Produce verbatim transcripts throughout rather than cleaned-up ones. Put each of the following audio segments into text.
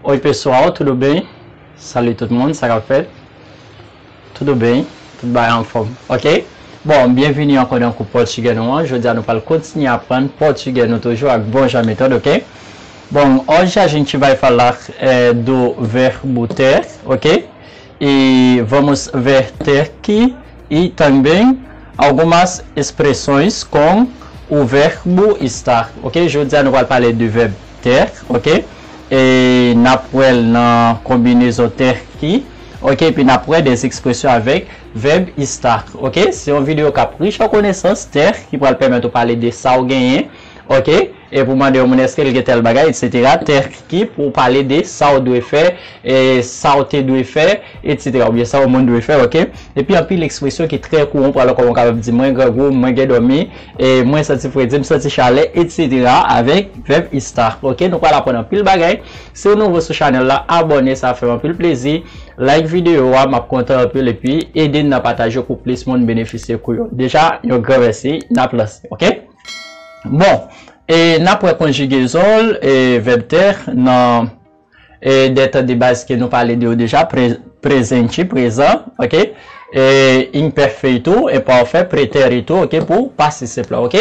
Oi, pessoal, tudo bem? Salut tout moun, sa k ap fèt? Tudo bem? Tout bagay anfòm, ok? Bon, byenvini ankò nan kou pòtigè nou an. Jodi a nou pral kontinye aprann pòtigè nou toujou ak bon jan metòd, ok? Bom, hoje a gente vai falar eh, do verbo ter, ok? E vamos ver ter que e também algumas expressões com o verbo estar, ok? Jodi a nou pral pale de vèb ter, ok? E n ap wè l nan konbinezon ter que, ok? Epi n ap wè des expressions avec verbe estar, ok? Se yon videyo k ap rich an konesans, ter ki pral pèmèt ou pale de sa w genyen, ok? E pou mande yon moun èske l gen tèl bagay, etsetera. Ter que pou pale de sa w dwe fè, e sa w te dwe fè, etsetera. Oubyen sa yon moun dwe fè, ok? Epi anpil ekspresyon ki trè kouran, pral kòman w kapab di mwen grangou, mwen gen dòmi, e mwen santi fredi, m santi chalè, etsetera. Avèk vèb estar, ok? Nou pral aprann anpil bagay. Si w nouvo sou chanèl la, abòne, sa fè m anpil plezi. Like videyo a, m ap kontan anpil, epi ede n nan pataje pou plis moun benefisye kou yo. Deja, yon gran mèsi, n ap lanse, ok? Bon, e n ap wè konjigezon l, e vèb ter nan e de tan de baz ke nou pale de yo deja, pre, prezente, prezan, ok? E imperfeito, enpafè, pretérito, ok? Pou pase senp la, ok?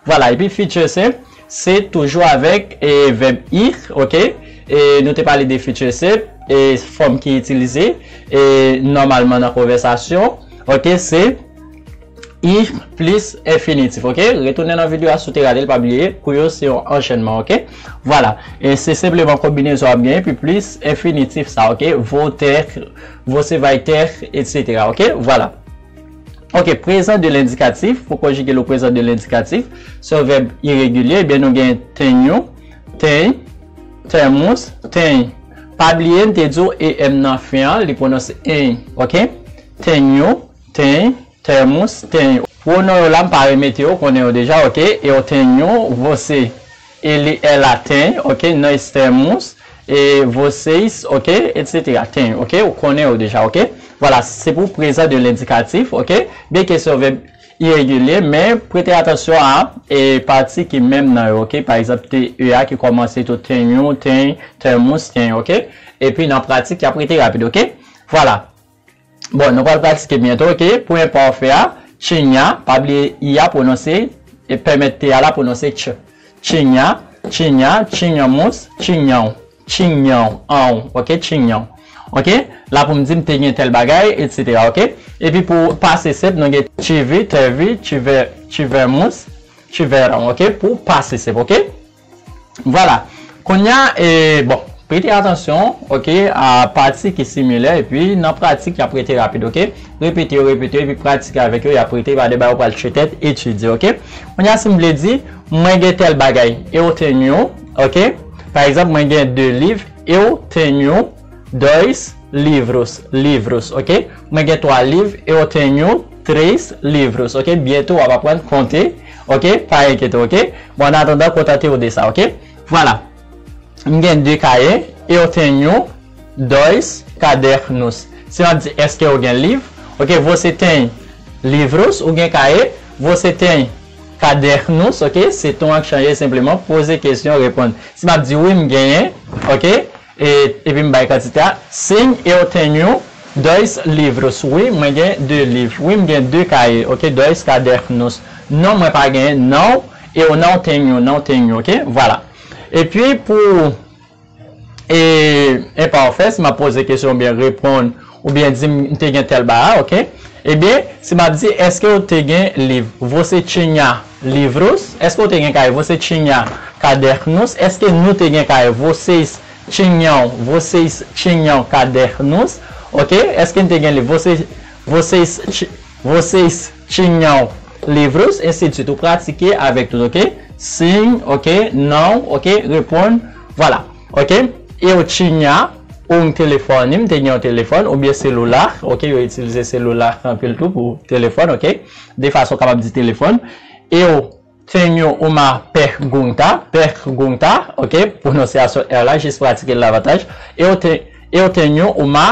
Vwala, epi future simple, se toujou avèk e vèb ir, ok? E nou te pale de future simple, e fòm ki itilize, e nòmalman nan konvèsasyon, ok? Se ir plis enfinitif, ok? Retounen nan videyo a si w te rate l, pa bliye, kou yo se yon anchènman, ok? Vwala. E se senpleman konbinezon w ap genyen, epi plis enfinitif sa, ok? Vou ter, você vai ter, etsetera, ok? Vwala. Ok, prezan de lendikatif, pou konjige le prezan de lendikatif, se yon vèb iregilye, ebyen nou gen tenho, tem, temos, tem. Pa bliye, m te di w em nan fen an, li pwononse en, ok? Tenho, tem, temos, tem. Pwonon yo la, m pa remete yo, konnen yo deja, ok? Eu tenho, você, ele, ela tem, ok? Nós temos, e vocês, ok? Etsetera. Tem, ok? Ou konnen yo deja, ok? Vwala, se pou prezan de lendikatif, ok? Byenke se yon vèb iregilye, men prete atansyon a e pati ki menm nan yo, ok? Pa egzanp, te, e a ki kòmanse tou tenho, tem, temos, tem, ok? Epi nan pratik, y ap rete rapid, ok? Vwala. Bon, nou pral pratike byento, ok? Pou enpafè a, tinha, pa bliye i a pwononse, e pèmèt te a la pwononse tch. Tinha, tinha, tínhamos, tinham, tinham, ok? Tinham. Ok? La pou m di m te gen tèl bagay, etsetera, ok? Epi pou pase senp, nou gen tive, teve, tive, tivemos, tiveram, ok? Pou pase senp, ok? Vwala. Kounye a, e, bon, prete atansyon, ok, a pati ki similè, epi nan pratik, y ap rete rapid, ok? Repete yo, repete yo, epi pratike avèk yo, y ap rete, pa de bagay ou pral tchwe tèt, etidye, ok? Kounye a, si m vle di, mwen gen tèl bagay, eu tenho, ok? Pa egzanp, mwen gen de liv, eu tenho dois livros, livros, ok? Mwen gen twa liv, eu tenho três livros, ok? Byento w ap aprann konte, ok? Pa enkyete w, ok? Bon, an atandan, kontante w de sa, ok? Vwala. M gen de kaye, eu tenho dois cadernos. Si m ap di, èske w gen liv? Ok, você tem livros, ou gen kaye, você tem cadernos, ok? Se ton an k chanje, senpleman poze kesyon, reponn. Si m ap di wi, m genyen, ok? E, epi m bay kantite a. Sim, eu tenho dois livros. Wi, mwen gen de liv. Wi, m gen de kaye. Ok, dois cadernos. Non, mwen pa genyen. Não, eu não tenho, não tenho. Ok, vwala. Epi pou e, enpafè, si m ap poze kesyon oubyen reponn, oubyen di m te gen tèl bagay, ok? Ebyen, si m ap di, èske w te gen liv? Você tinha livros? Èske w te gen kaye? Você tinha cadernos? Èske nou te gen kaye? Vocês tinham, vocês tinham cadernos? Ok? Èske n te gen liv? Vocês, vocês, ti- vocês tinham livros? Ensidsuit. Ou pratike avèk tout, ok? Sim, ok? Não, ok? Reponn. Vwala. Ok? Eu tinha um telefone, m te gen yon telefòn, oubyen selular, ok, yo itilize selular anpil tou pou telefòn, ok, de fason kapab di telefòn. Eu tenho uma pergunta, pergunta, ok, pwononsyasyon R la, jis pratike l davantaj. Eu, te, eu tenho uma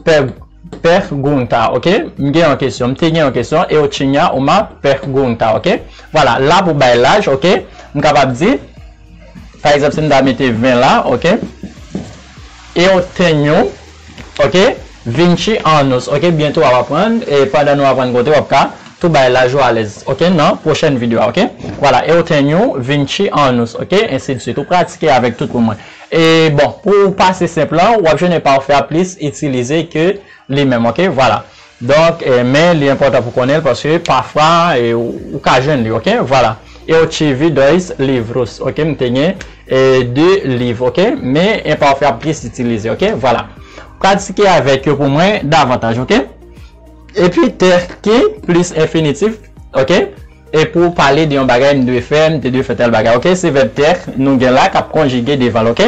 per, pergunta, ok, m gen yon kesyon, m te gen yon kesyon, eu tinha uma pergunta, ok, vwala, la pou bay laj, ok, m kapab di, pa egzanp, si m ta mete ven la, ok? Eu tenho, ok? Vinte anos, ok? Byento w ap aprann, e pandan nou aprann konte, w ap ka tou bay laj ou alèz, ok? Nan pwochèn videyo a, ok? Vwala, eu tenho vinte anos, ok? Ensi de suite. Ou pratike avèk tout pou mwen. E bon, pou pase senp lan, w ap jwenn enpafè a plis itilize ke li menm, ok? Vwala. Donk, eh, men li enpòtan pou konnen l paske pafwa, eh, ou, ou ka jwenn li, ok? Vwala. Eu tive dois livros, ok? M te gen, eh, de liv, ok? Men enpafè a plis itilize, ok? Vwala. Pratike avèk yo pou mwen davantaj, ok? Epi ter que plis enfinitif, ok? E pou pale de yon bagay m dwe fè, m te dwe fè tèl bagay, ok? Se vèb ter nou gen la k ap konjige devan l, ok?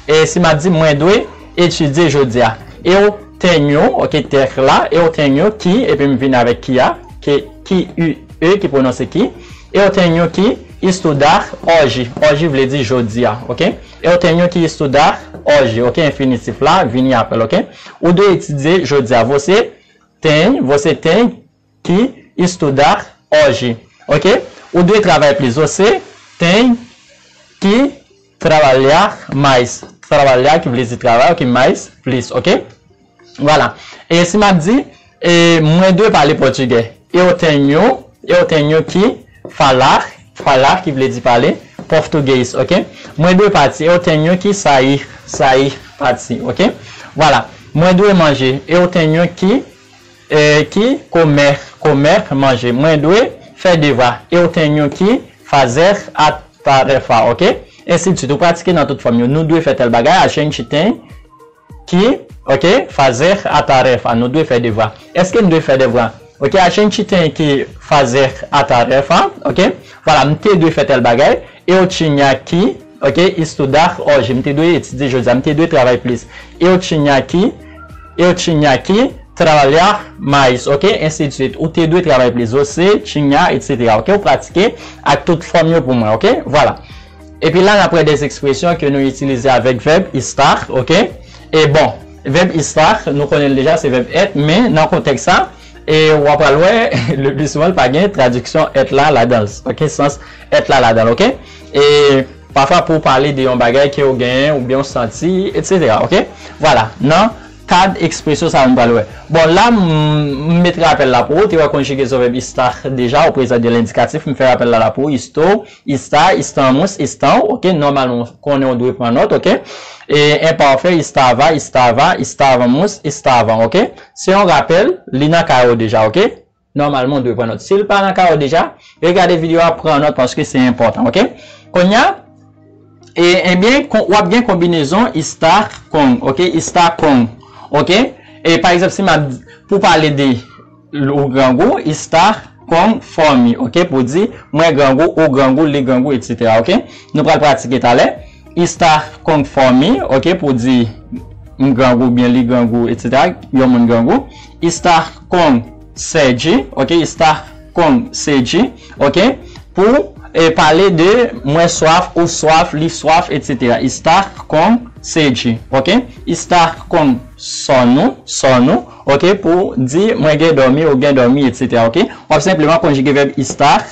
E si m ap di mwen dwe etidye jodi a. Eu tenho, ok, ter la, eu tenho que, epi m vin avèk que a, ke, Q U E, ki pwononse que. Eu tenho que estudar hoje. Hoje vle di jodi a, ok? Eu tenho que estudar hoje, ok? Enfinitif la, vini apre l, ok? Ou dwe etidye jodi a. Você tem, você tem que estudar hoje, ok? Ou dwe travay plis. Você tem que trabalhar mais. Trabalhar ki vle di travay, ok? Mais, plis, ok? Vwala. E si m ap di, e, mwen dwe pale pòtigè. Eu tenho, eu tenho que falar, falar ki vle di pale, português, ok? Mwen dwe pati, eu tenho que sair, sair, pati, ok? Vwala. Mwen dwe manje, eu tenho que, eh, que comer, comer, manje. Mwen dwe fè devwa, eu tenho que fazer a tarefa, ok? Ensi de suite. Ou pratike nan tout fòm yo. Nou dwe fè tèl bagay, a gente tem que, ok, fazer a tarefa. Nou dwe fè devwa. Èske n dwe fè devwa? Ok, a gente tem que fazer a tarefa, ok? Vwala, m te dwe fè tèl bagay. Eu tinha que, ok, estudar hoje. M te dwe etidye jodi a. M te dwe travay plis. Eu tinha que, eu tinha que trabalhar mais, ok? Ensi de suite. Ou te dwe travay plis. Você tinha, et cetera. Ok? Ou pratike ak tout fòm yo pou mwen, ok? Vwala. Epi la, n ap wè de ekspresyon ke nou itilize avèk vèb estar, ok? E bon, vèb estar, nou konnen l deja, se vèb être, men nan kontèks sa, e w ap pral wè, le pli souvan, l pa gen tradiksyon être la ladan l, ok? Sans être la ladan l, ok? E pafwa, pou w pale de yon bagay ke w genyen, oubyen w santi, et cetera, ok? Vwala, nan kad ekspresyon sa a, nou pral wè. Bon, la, m, m met rapèl la pou ou, te wè konjigezon vèb estar deja, o prezan de lendikatif, m fè rapèl la la pou ou, estou, está, estamos, estão, ok? Nòmalman, konnen w dwe pran nòt, ok? E enpafè, estava, estava, estávamos, estavam, ok? Se yon rapèl, li nan kay ou deja, ok? Nòmalman, w dwe pran nòt. Si l pa nan kay ou deja, regade videyo a, pran nòt paske se enpòtan, ok? Kounye a, e, ebyen, kon, w ap gen konbinezon estar com, ok? Está com, ok? E pa egzanp, si m ap, pou pale de ou grangou, estar conforme, ok? Pou di, mwen grangou, ou grangou, li grangou, et cetera, ok? Nou pral pratike talè. Estar conforme, ok? Pou di, m grangou, byen li grangou, et cetera. Yon moun grangou. Estar com sede, ok? Estar com sede, ok? Pou, e, pale de mwen swaf, ou swaf, li swaf, et cetera. Estar com sede, ok? Estar com sono, sono, ok? Pou di mwen gen dòmi, ou gen dòmi, et cetera, ok? W ap senpleman konjige vèb estar,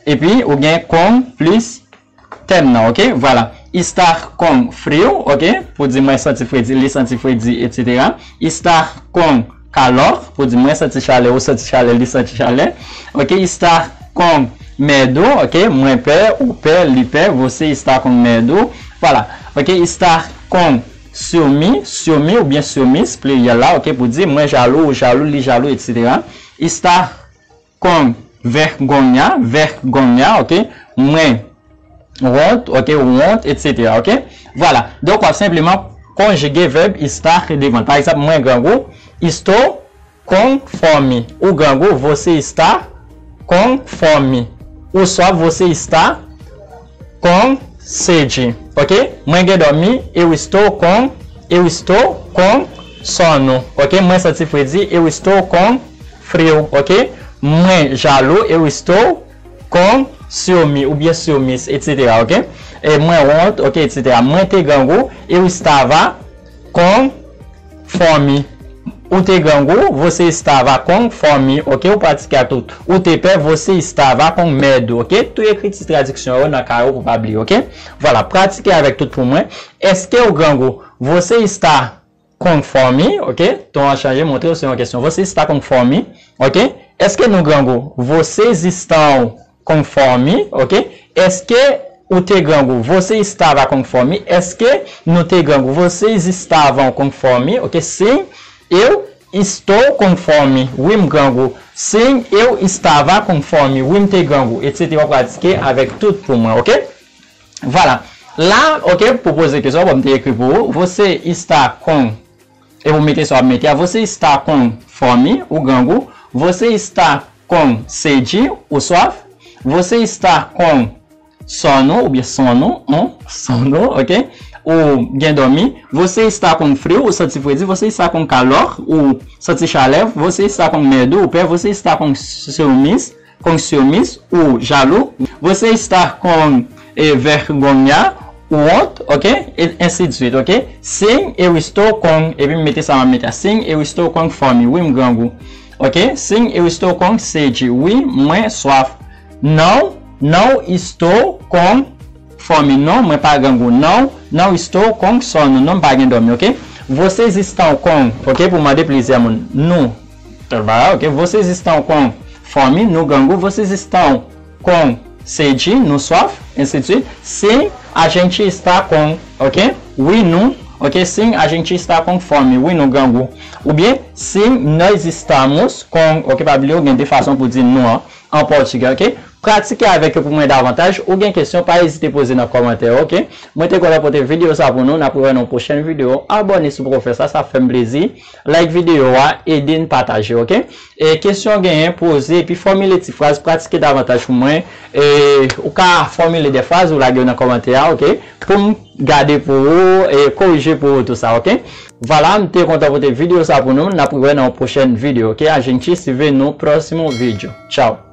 epi ou gen com plis tèm nan, ok? Vwala. Estar com frio, ok? Pou di mwen santi fredi, li santi fredi, et cetera. Estar com calor, pou di mwen santi chalè, ou santi chalè, li santi chalè. Ok? Estar com medo, ok? Mwen pè, ou pè, li pè, você está com medo. Vwala. Ok? Estar com ciúme, ciúme oubyen ciúmes, pliryèl la, ok? Pou di mwen jalou, ou jalou, li jalou, et cetera. Estar com vergonha, vergonha, ok? Mwen wont, ok? Ou wont, et cetera, ok? Vwala. Donk, w ap senpleman konjige vèb estar devan l. Pa egzanp, mwen grangou, estou conforme. Ou grangou, você está conforme. Ou swaf, você está com sede, ok? Mwen gen dòmi, eu estou com, eu estou com sono, ok? Mwen santi fredi, eu estou com frio, ok? Mwen jalou, eu estou com ciúme, oubyen ciúmes, et cetera, ok? E mwen wont, ok, et cetera. Mwen te grangou, eu estava com fome. Ou te grangou, você estava com fome, ok? Ou pratike ak tout. Ou te pè, você estava com medo, ok? Tou ekriti tradiksyon yo nan kay ou pou pa bliye, ok? Vwala, pratike avèk tout pou mwen. Èske ou grangou? Você está Conforme, ok? Ton an chanje, montre w se yon kesyon. Você está conforme, ok? Èske nou grangou? Vocês estão conforme, ok? Èske ou te grangou? Você estava conforme. Èske nou te grangou? Vocês estavam conforme, ok? Sim, eu estou conforme. Wi, m grangou. Sim, eu estava conforme. Wi, m te grangou, etsetera. W ap pratike avèk tout pou mwen, ok? Vwala. La, ok, pou poze kesyon, bon, m te ekri pou ou. Você está com, e pou mete sa w ap mete a. Você está com fome, ou grangou. Você está com sede, ou swaf. Você está com sono, oubyen sono, on, sono, ok? Ou gen dòmi. Você está com frio, ou santi fredi. Você está com calor, ou santi chalè. Você está com medo, ou pè. Você está com ciúmes, com ciúmes, ou jalou. Você está com, eh, vergonha, ou wont, ok? E ensi de suite, ok? Sim, eu estou com, epi m mete sa m ap mete a. Sim, eu estou com fome, wi, m grangou. Ok? Sim, eu estou com sede, wi, mwen swaf. Não, não estou com fome, non, mwen pa grangou. Não, não estou com sono, non, m pa gen dòmi, ok? Vocês estão com, ok? Pou mande plizyè moun. Nou, tout bagay, ok? Vocês estão com fome, nou grangou. Vocês estão com sede, nou swaf, ensi de suite. Sim, a gente está com, ok? Wi, nou, ok? Sim, a gente está com fome, wi, nou grangou. Oubyen, sim, nós estamos com, ok? Pa bliye, ou gen de fason pou di nou an, an pòtigè, ok? Pratike avèk yo pou mwen davantaj. Ou gen kesyon, pa ezite poze nan kòmantè, ok? Mwen te kontan pote videyo sa pou nou. N ap rewè nan yon pwochèn videyo. Abòne si w poko fè sa, sa fè m plezi. Like videyo a, ede n pataje, ok? E kesyon w genyen, poze, epi fòmile ti fraz, pratike davantaj pou mwen. E ou ka fòmile de fraz, ou lage yo nan kòmantè a, ok? Pou m gade pou ou, e korije pou ou tou sa, ok? Vwala, m te kontan pote videyo sa pou nou. N ap rewè nan yon pwochèn videyo, ok? A gente se vê no próximo vídeo. Tchao!